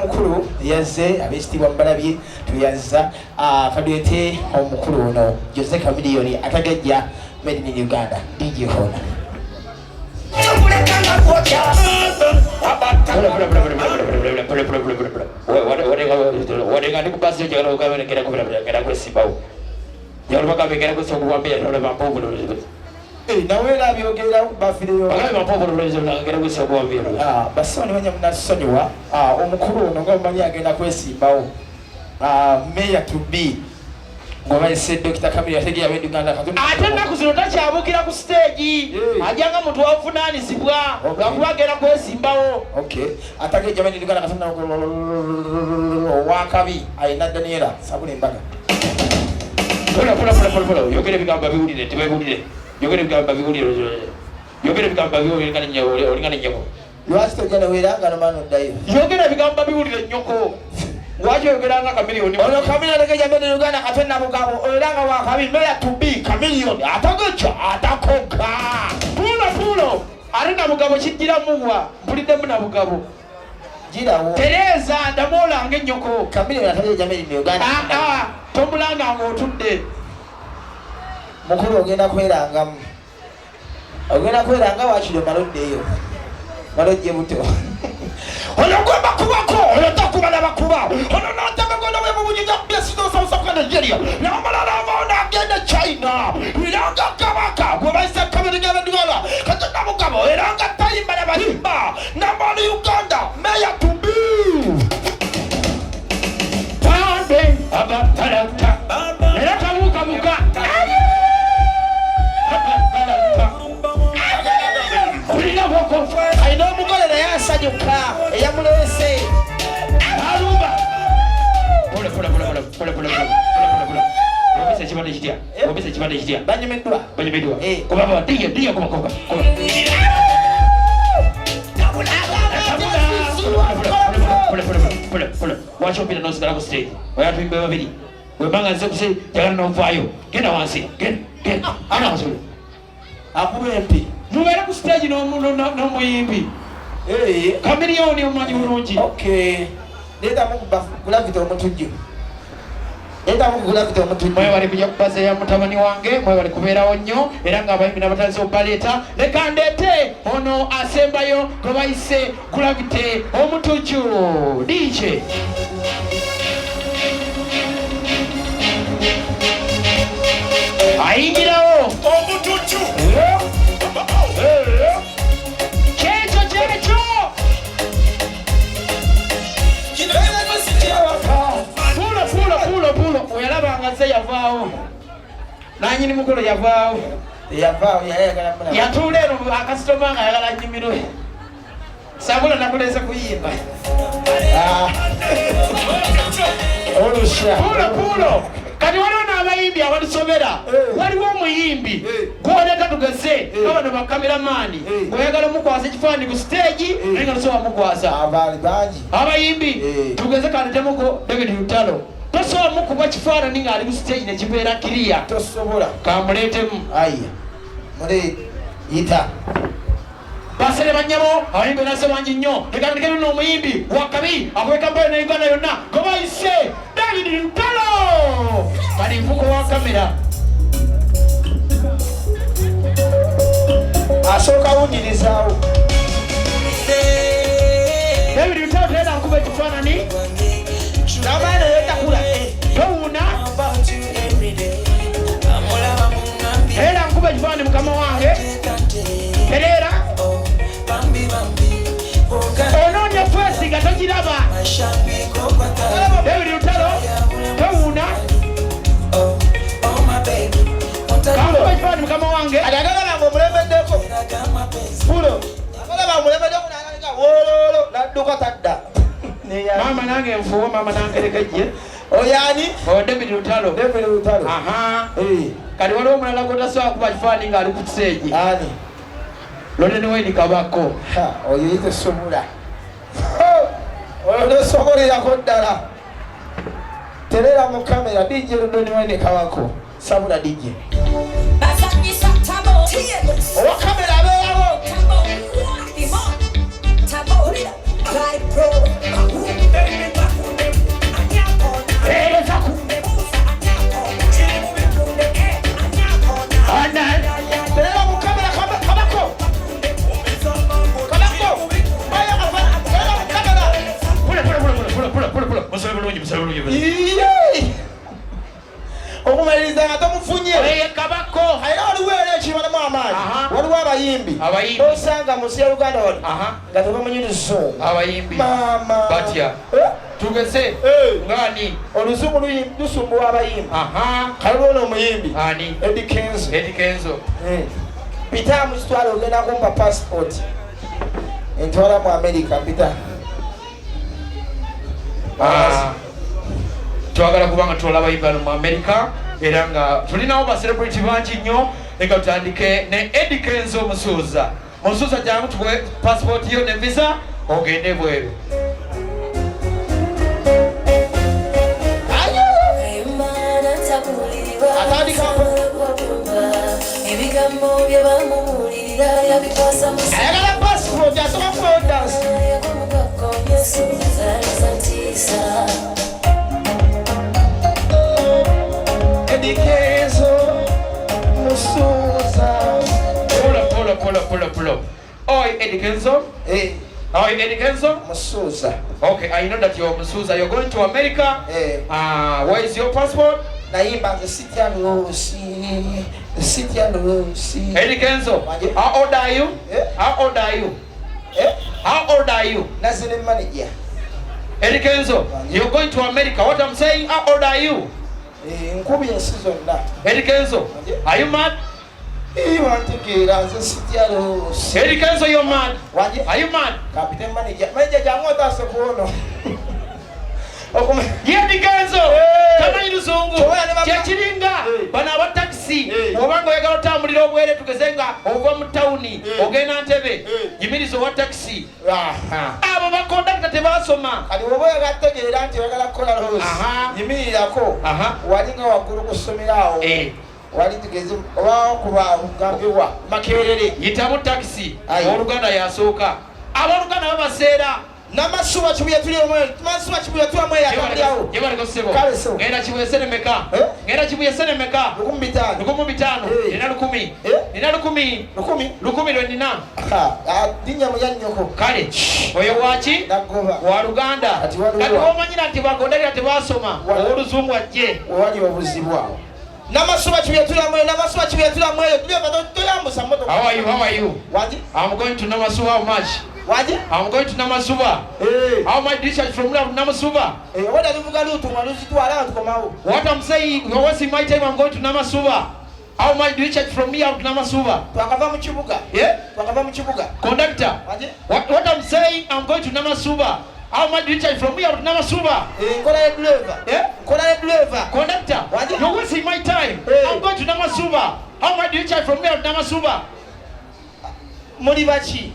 Omukulu yazze, ab'ekitiibwa mubalabye, tuyazza. Kaduleete omukulu ono Jose Chameleone, atagejja, made in Uganda. DJ Hona. Wadenga ndi kubasi njagala kugabenekera kubeera kwesimbawo, njagala bagambekera kwesokuwambira. Nawe era byogera bafireyo. Basoni banya munasonyiwa. Omukulu ono nga mumanyi agenda kwesimbawo, mayor to be, ng'obayise Dr. Chameleone ategeera bed Uganda. Ate ennaku zino takyabukira ku stage, ajanga muntu wabuvunaanyizibwa, lwakuba agenda kwesimbawo. Okay, atageja made in Uganda Katonda owakabi alina Daniela sabula embaga. Pola pola pola pola pola, yogera ebigambo biwulire, tebabiwulire. Yogera ebigambo biwulire, yogera ebigambo biwulire, olingana nnyoko. Lwaki tojja neweranga nomala noddayo? Yogera ebigambo biwulire nnyoko. Lwaki oyogera nga Chameleone? Ono Chameleone ategeja made in Uganda Katonda Mugabo, era nga wakabi, mayor to be, Chameleone atageja atakoga. Pulo pulo, ate Nabugabo kijjira muwa, mpuliddemu Nabugabo. Girawo. Tereeza ndamuolanga ennyoko. Chameleone atageja made in Uganda. Aa, tomulanga ng'otudde. Mukulu, ogenda kwerangamu, ogenda kweranga wakiri omala oddeyo, mala ojje buto. Ono gwe bakubako, ono takuba nabakuba, ono natagagono bwe mubujija byesidosa Nigeria, namalala avaawo nagenda China, era nga kabaka gwe bayise kabiri gabedwala Katonda Mugabo, era nga tayimba nabayimba namali Uganda, mayor to be. Pande abatalata era tabuukabuka abatalata kulina boko. Alina omugole naye asanyuka eyamuleese. Alumba pola pola pola pola pola pola pola pola pola. Obisa ekibadde kitya? Obisa ekibadde kitya? Banyumiddwa. Banyumiddwa. Eh. Kuba ba diye diye, kuba kuba kuba. Pola pola pola pola. Lwaki ompira nosigala ku stage? Oya tuyimbe babiri. Wembanga nze ku stage, njagala novaayo. Genda wansi, genda, genda, genda wansi. Akuba empi. Mubeere ku stage n'omuyimbi Chameleone, omumanyi bulungi. Okay, leetamu Gravity Omutujju, leetamu Gravity Omutujju. Mwebale kujja kubaza ya mutabani wange, mwebale kubeerawo nnyo, era ng'abayimbi n'abatandise obaleeta. Leka ndeete ono asembayo gwe bayise Gravity Omutujju. DJ ayingirawo. Omutujju. Kyekyo kyekyo. Kino kyewaka. Pulo pulo pulo pulo, oyalabanga nze yavaawo, nanyini mukolo yavaawo. Yavaawo, yali ayagala mulaba. Yatuula eno akasitoma nga ayagala nyumirwe. Sabula nakuleze kuyimba. Ah. Olusha. Pulo pulo, kati waliwo n'abayimbi abatusobera. Waliwo omuyimbi gwoleeta, tugeze nga bano bakameramani, ng'oyagala omukwasa ekifaananyi ku stage, naye nga tosobola mukwasa. Abaali bangi. Abayimbi, tugeze kantemuko David Lutalo, tosobola mukuba kifaananyi ng'ali ku stage nekibeera kiriya. Tosobola. Kamuleetemu. Aya, mule yita. Basere banyabo, abayimbi nase bangi nnyo. Lekandikenu n'omuyimbi wakabi akuba Kampala ne Uganda yonna gwe bayise David Lutalo, kali nfuko wa kamera. Asooka wunyirizaawo. David Lutalo, tera nkuba ekifaananyi. Namaana yetakula. Towuuna, era nkuba ekifaananyi mukama wange. Tereera, onoonya face nga togiraba. David Lutalo, towuuna, kankuba ekifaananyi mukama wange. Kati agala nga omulemeddeko pulo, agalaba omulemeddeko nalanga wololo nadduka tadda. Maama nange nfuuwa, maama nange lekejje. Oyo ani? Oyo David Lutalo. David Lutalo. Aha. Kati waliwo omulala gwotasobola kuba kifaananyi ng'ali ku stage. Ani? Lodden Wayne Kabako. Ha, oyo ye tosobola, oyo tosobolerako ddala. Terera mu kamera, DJ Lodden Wayne Kabako, sabula DJ. Bazanyisa tabo. Owa kamera abeerawo. Tabo. Tabo. Vibe Pro. bulungi, musale bulungi. Okumaliriza nga tomufunye. Kabako. Era waliwo era ekibalamu amaanyi, waliwo abayimbi osanga mu nsi ya Uganda wano nga tebamanyi luzungu. Abayimbi maama batya? Eh? Tugeze Eh. ngani? Oluzungu lusumbuwa abayimbi. Kale lwona omuyimbi Ani? Eddy Kenzo. Eddy Kenzo. Pita mukitwale, ogenda kumpa passport entwala mu America, mpita. Ah, twagala kubanga tutwala abayimbi bano mu America, era nga tulinawo ba celebrity bangi nnyo. Leka tutandike ne Eddy Kenzo. Musuuza, Musuuza, jangu tukuwe passport yo ne visa ogende bweru. Ebigambo bye bamubuulirira yabikwasa. Ayagala passport asooka kubawo dance. Ntiisa. Eddy Kenzo Musuuza. Pull up, pull up, pull up, pull up, pull up. Oi, Eddy Kenzo. Eh, Oi, Eddy Kenzo. Musuuza. Okay, I know that you're Musuuza. You're going to America. Eh. Where is your passport? Nayimba nze sitya loss, sitya loss. Eddie Kenzo. Wanje. How old are you? Eh? How old are you? Eh? How old are you? Naze ne manager. Eddie Kenzo, Wanje. you're going to America. What I'm saying, how old are you? Eh, nkubye ensi zonna. Eddie Kenzo, Wanje. are you mad? Wantegeera, nze sitya loss. Eddie Kenzo, you're mad. Wanje. Are you mad? Kapite manager, manager, jangu otaase kuono. Ye Eddie Kenzo Eh. tamanyi luzungu. Kyobola ne Kyekiringa Eh. bano aba takisi, Eh. obanga oyagala otambulira obwere, tugeze nga ova mu tawuni Eh. ogenda Ntebe, Eh. yimiriza owa takisi. Aha. Abo bakondakita tebasoma. Kati woba oyagala tegeera nti oyagala kukola loss, yimirirako walinga waggulu ku ssomero awo, Eh. wali tugeze oba kuba gambibwa Makerere. Yitamu takisi. Ayi. Owooluganda yasooka, abooluganda babaseera. Namasuba Kibuye, tuli omwe Namasuba Kibuye, tulamu eyatambulirawo. Jebaleko ssebo. Kale ssebo. Ngenda Kibuye, senemeka? Eh? Ngenda Kibuye, senemeka? 15,000. 15,000. Eh. Nina 1,000. Eh? Nina 1,000. 1,000. 1,000 lwe nina. Linnya mu yannyoko. Kale oyo waki? Nagoba. Wa luganda. Kati waliwo- Kati womanyira nti bakondakita tebasoma, owoluzungu ajje. Wewali obuzibu awo. Namasuba Kibuye, tulamu eyo. Namasuba Kibuye, tulamu eyo. Tuleva toyambusa motoka. How are you? How are you? Wangi. I'm going to Namasuba. How much? Wangi. I'm going to Namasuba. Eh. How much do you charge from now to Namasuba? Oba luvuga luutu nga luzitwala nga tukomawo. What I'm saying, you're wasting my time. I'm going to Namasuba. How much do you charge from me out to Namasuba? Twakava mu kibuga. Yeah? Twakava mu kibuga. Conductor. Wangi. What I'm saying, I'm going to Namasuba. How much do you charge from me out to Namasuba? Eh, nkola ye driver. Yeah? Nkola ye driver. Conductor, Wangi. you're wasting my time. Hey. I'm going to Namasuba. How much do you charge from me out to Namasuba? Muli baki?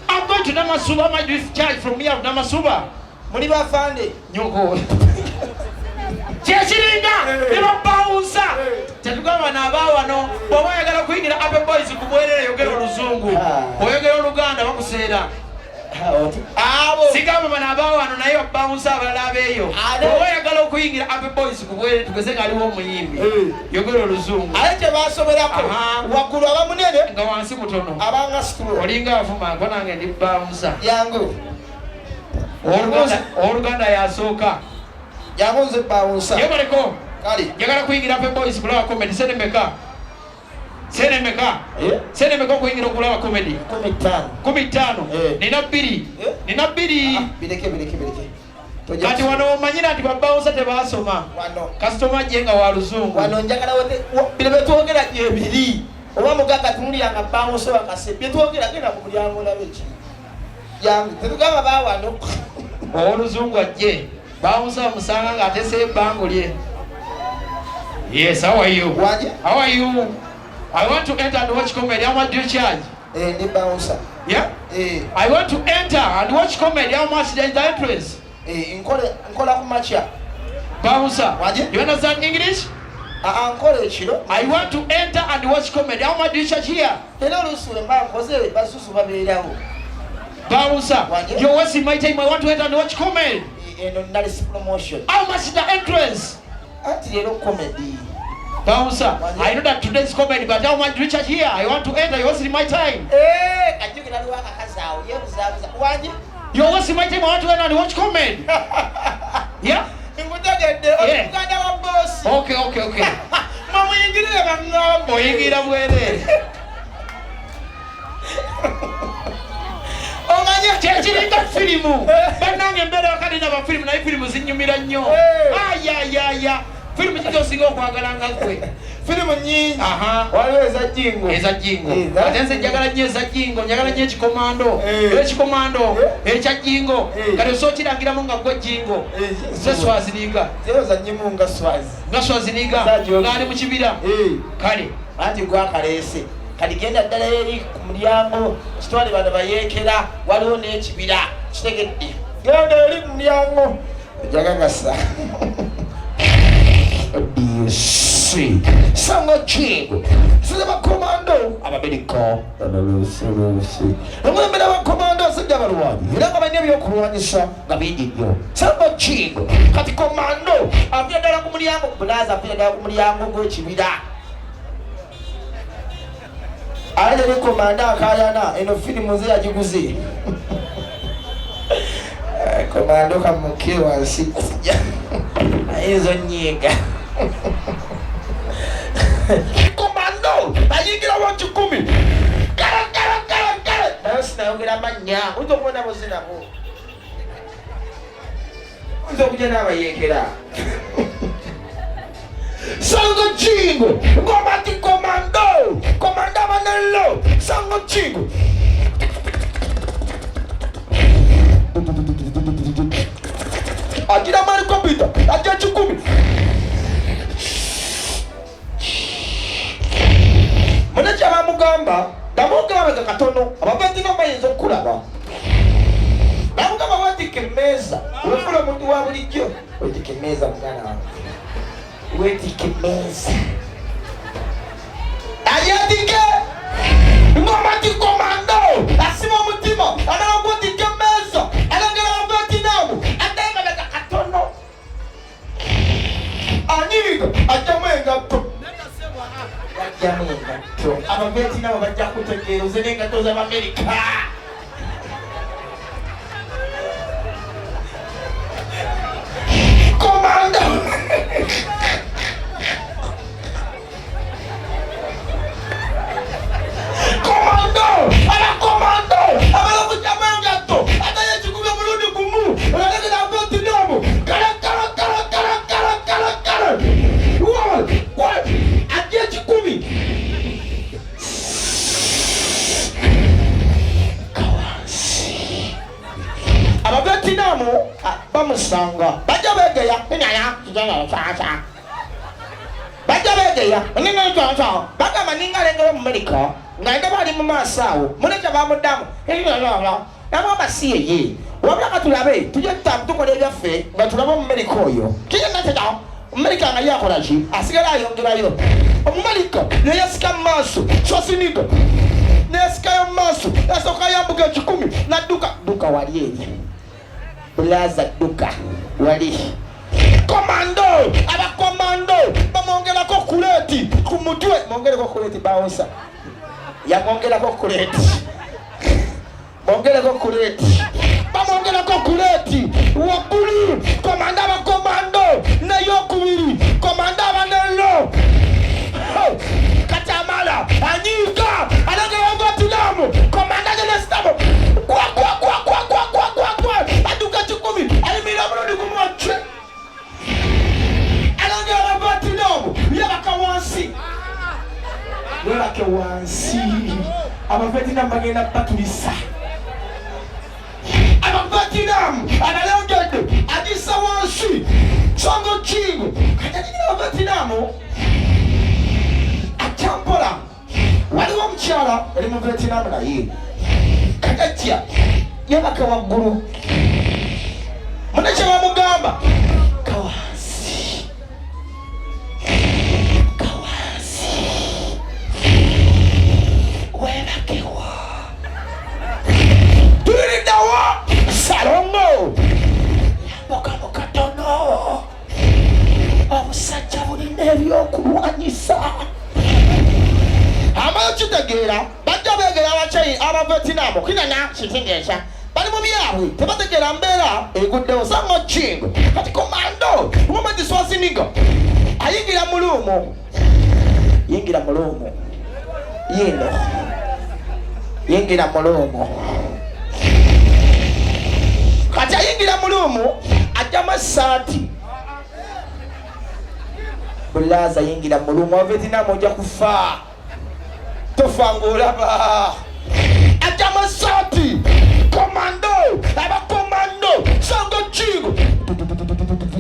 I'm going to Namasuba. How much do you charge from me out to Namasuba? Muli bafande? Nyoko. Kyekiringa ne babawunsa, tetugamba naaba wano. Bw'oba oyagala kuyingira Ape Boys ku bwerere, yogera oluzungu. Ah. Oyogera oluganda, bakuseera. Abo. Sigamba bano abaawano, naye babawunsa abalala abeeyo. Ate- Bw'oba oyagala okuyingira Ape Boys ku bwerere, tugeze nga aliwo omuyimbi, Eh. yogera oluzungu. Ate kye basoberako, waggulu aba munene, nga wansi mutono. Abanga situlo. Olinga avuma nko, nange ndi bawunsa. Yangu. Owooluganda yasooka. Yangu, nze bawunsa. Yebaleko. Kale. Njagala kuyingira Ape Boys kulaba comedy, sente meka? Sente meka? Eh? Sente meka okuyingira okulaba comedy? 15,000. 15,000? Eh. Nina 2. Eh? Nina 2. Ah, bireke, bireke, bireke. Tojja Kati wano omanyira nti babawunsa tebasoma. Wano. Kasitoma je nga wa luzungu. Wano njagala bino byetwogera gyebiri. Oba mugagga, tunulira bawunsa wakase byetwogera, genda ku mulyango olabe ki. Yangu, tetugamba bawano. Owoluzungu ajje, bawunsa bamusanga ng'ateseyo ebbango lye. Yes, how are you? Wanje. How are you? I want to enter and watch comedy. How much do you charge? Eh, ndi bawunsa. Yeah. Eh, I want to enter and watch comedy. How much is the entrance? Eh, nkola ku makya. Bouncer. Wanje? You understand English? Aa, nkola ekiro. I want to enter and watch comedy. How much do you charge here? Era oluusi we mba nkoze, basusu babeerawo. Bouncer. Wanje? You're wasting my time. I want to enter and watch comedy. Eh, eno nalis promotion. How much is the entrance? Anti leero comedy. Bouncer. Wanje? I know that today's comedy, but how much do you charge here? I want to enter. You're wasting my time. Eh, kajjukira aliwo akakazi awo yeebuzaabuza. Wangi? You're wasting my time. I want to enter and watch comedy. Yeah? Ntegedde oli muganda wa boosi. Okay, okay, okay. Mwamuyingirire baŋŋamba. Oyingira bwereere. Omanyi Kyekiringa firimu. Bannange embeera wakalina ba firimu naye firimu zinyumira nnyo. Ayayaya. Firimu ki gy'osinga okwagala nga ggwe? Firimu nnyingi. Aha. Waliwo eza Jingo. Eza Jingo. Eh, Ate nze njagala nnyo eza Jingo, njagala nnyo ekikomando. Eh. Ekikomando Eh. ekya Jingo. Eh. Kati osobola okirangiramu nga ggwe Jingo. Eh, Nze Swaziniga. Zero zanyimu nga Swazi. Nga Swaziniga Eza ng'ali mu kibira. Eh. Kale. Anti gwakaleese. Kati genda ddala eri ku mulyango kitwale bano bayeekera waliwo n'ekibira kitegedde. Genda eri ku mulyango. Ojagagasa. DC Sanga Jingo Sija bakomando Abamerika Omulembera bakomando asajja abalwanyi era nga balina ebyokulwanyisa nga bingi nnyo. Sanga Jingo kati komando avira ddala ku mulyango bulaaza avira ddala ku mulyango gw'ekibira. Ate teri komando akayana eno firimu nze yagiguze. Komando kamuke wansi ayinza onyiiga. Komando ayingirawo 1000. Kale kale kale kale. Naye sinayogera mannya oyinza okubona boze nabo. Oyinza okujja n'abayeekera. Sango Jingo ngoma ti komando komando abanello Sango Jingo agira malikopita ajja 1000. Mune kyabamugamba damugamba katono abavetino bayinza okukulaba. Namugamba weetikka emmeeza wefula omuntu wa bulijjo weetikka emmeeza muganda wange weetikka emmeeza ayetike ngoma ti komando asiba omutima amala gwetikka emmeeza alengera abavetinamu atemabega katono anyiiga ajjamu engatto. Bajjamu engatto abavetinamu bajja kutegeera oze n'engatto z'abamerika. Komando komando aba komando amala okugyamu engatto atayo ekikumi omulundi gumu olagagera abavetinamu kale kale kale kale kale kale kale ajja 1000. Abavetinamu bamusanga bajja beegeya bajja beegeya bagamba ninga alengera omumerika nga ndaba ali mu maaso awo munekyo bamuddamu namugamba si yeye wabula katulabe tujje tukola ebyaffe nga tulabe omumerika oyo omumerika nga ye akola ki asigala ayongerayo omumerika neyesika mu maaso Swaziniga neyesikayo mu maaso yasooka yambuka 1000 nadduka dduka wali eri bulaza dduka wali komando abakomando bamwongerako kuleeti ku mutwe mwongereko kuleeti bawunsa yamwongerako kuleeti mwongereko kuleeti bamwongerako kuleeti waggulu komando abakomando neyokubiri komando abanello kati amala anyiiga alengera Vietnam komando agenesitamo kwa kwa kwa kwa kwa kwa kwa kwa adduka 1000 ayimirira omulundi gumu wacwe alengera Vietnam yabaka wansi webake wansi abavetinamu bagenda batulisa abavetinamu abalengedde agisa wansi Sango Jingo kati ajigira abavetinamu akyampola waliwo omukyala ali mu Vietnam naye kati ajja yabaka waggulu mune kye bamugamba kawansi kawansi webakewa tuliriddawo Salongo yambuka mu katono obusajja bulina ebyokulwanyisa amala kitegeera bajja beegera abachayi abavetinamu kinana kitegeeza bali mu byabwe tebategeera mbeera eguddewo Sango Jingo kati komando ngoma Arnold Schwarzenegger ayingira mu luumu, yingira mu luumu yino, yingira mu luumu. Kati ayingira mu luumu ajjamu essaati. Bulaaza, yingira mu luumu. Abavetinamu ojja kufa, tofa ng'olaba. Ajjamu essaati. Komando abakomando sango jingo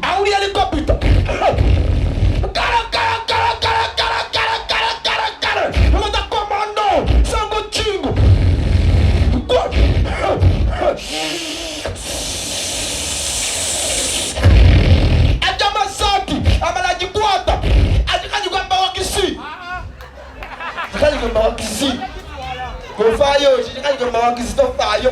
awulira helicopter. Kara kara kara kara kara kara kara kara kara Lota komando sango jingo ajjamu essaati, amala agikwata, agikanyuga mubawagisi, kikanyuga mubawagisi. Ofaayo kikanyuga mubawagisi, tofaayo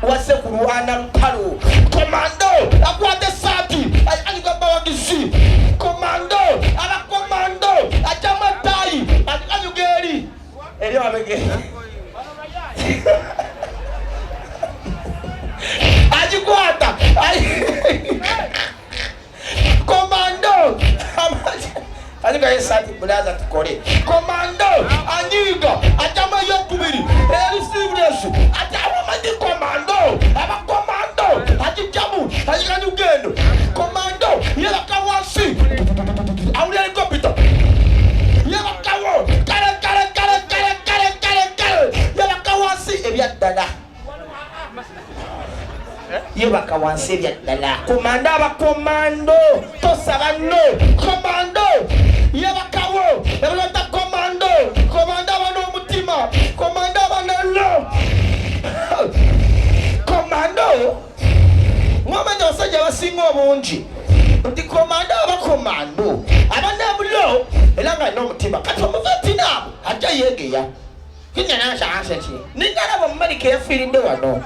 wase kulwana lutalo. Komando akwata essaati, agikanyuga mubawagisi. Komando abakomando ajjamu ettaayi, agikanyuga eri eri mabege, agikwata. Komando anyugayo esaati. Bulaza, tukole. Komando anyiga, ajjamu eyokubiri eri serious ati abamanyi. Komando abakomando agijjamu, agikanyuga eno. Komando yebaka wansi, awulira helicopter. Yebakawo kale kale kale kale kale kale kale, yebaka wansi ebyaddala, yebaka wansi ebyaddala. Komando abakomando tosaba nno. Komando yebakawo ebalota. Komando, komando aba n'omutima, komando aba nello komando. Mwamanya abasajja abasinga obungi nti komando aba komando aba nebulo era nga alina omutima. Kati omuvetinaamu ajja yeegeya kinyanashanseki ninalaba omumerika eyafiiridde wano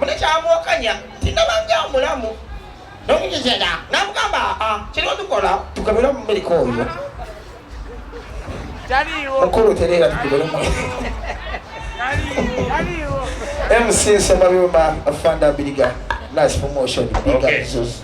munekyamuwakanya tinabanga omulamu nokukizera namugamba, aa, kiriwo tukola tukebere omumerika oyo mukulu tereera tukebere. MC Nsemabyuma, Afanda Biriga, nice promotion, big Okay. up Zeus.